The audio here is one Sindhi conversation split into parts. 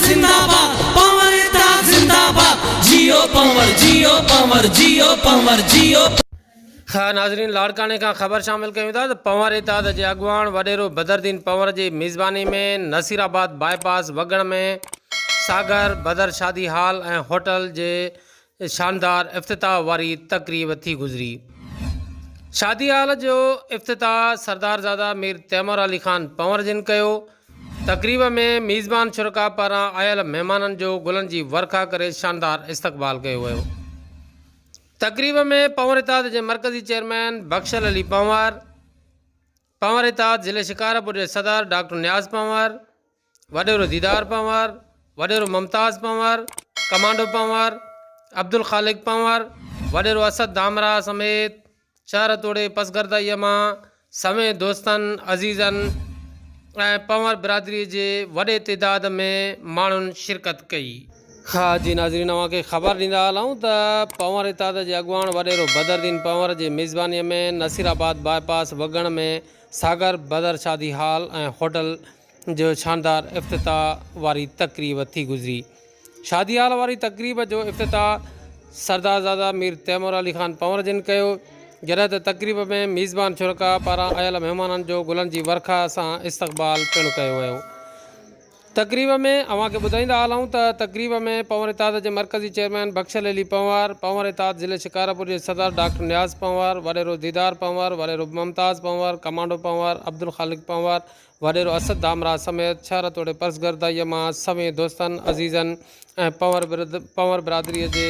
زنداباد پنور اتحاد زنداباد جيئو پنور جيئو پنور جيئو پنور جيئو. خير ناظرين لاڙڪاڻي کان خبر شامل ڪيون ٿا ته پنور اتحاد جي اڳواڻ وڏيرو بدردين پنور جي ميزباني ۾ نصير آباد باء پاس وڳڻ ۾ ساگر بدر شادي هال ۽ هوٽل جي شاندار افتتاح واري تقريب ٿي گذري. شادي هال جو افتتاح سردارزاده مير تيمور علي خان پنور جن ڪيو. تقريب ۾ ميزبان شرڪاء پاران آيل مهمانن جو گلن جي ورکا ڪري شاندار استقبال ڪيو ويو. تقريب ۾ پنور اتحاد جي مرڪزي چيئرمين بخشل علي پنور، پنور اتحاد ضلعي شڪارپور جي صدر ڊاڪٽر نياز پنور، وڏيرو ديدار پنهور، وڏيرو ممتاز پنهور، ڪمانڊو پنهور، عبدالخالق پنهور، وڏيرو اسد ڌامراهه سميت شهر توڙي پسگردائيء مان سوين دوستن، عزيزن ۽ پنهور برادريء جي وڏي تعداد ۾ ماڻهن شرڪت ڪئي. ها جي ناظرين اوهان کي خبر ڏيندا هلون ته پنهور اتحاد جي اڳواڻ وڏيرو بدردين پنهور جي ميزبانيء ۾ نصيرآباد باء پاس وڳڻ ۾ ساگر بدر شادي هال ۽ هوٽل جو شاندار افتتاح واري تقريب ٿي گذري. شادي هال واري تقريب جو افتتاح سردارزاده مير تيمور علي خان پنور جن ڪيو، جڏهن ته تقريب ۾ ميزبان شرڪاء پاران آيل مهمانن جو گلن جي ورکا سان استقبال پڻ ڪيو ويو. تقريب ۾ اوهان کي ٻڌائيندا هلون ته تقريب ۾ پنور اتحاد جي مرڪزي چيئرمين بخشل علي پنور، پنور اتحاد ضلعي شڪارپور جي صدر ڊاڪٽر نياز پنور، وڏيرو ديدار پنور، وڏيرو ممتاز پنور، ڪمانڊو پنور، عبدالخالق پنور، وڏيرو اسد ڌامراهه سميت شهر توڙي پسگردائيء مان سوين دوستن، عزيزن ۽ پنهور برادريء جي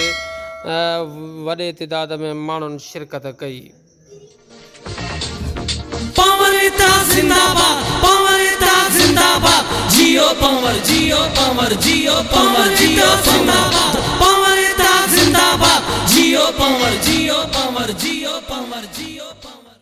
وڏي تعداد ۾ ماڻهن شرڪت ڪئي. پنهور اتحاد زنده باد پنهور اتحاد زنده باد جيئو پنهور جيئو پنهور جيئو پنهور جيئو پنهور پنهور اتحاد زنده باد جيئو پنهور جيئو پنهور جيئو پنهور جيئو پنهور.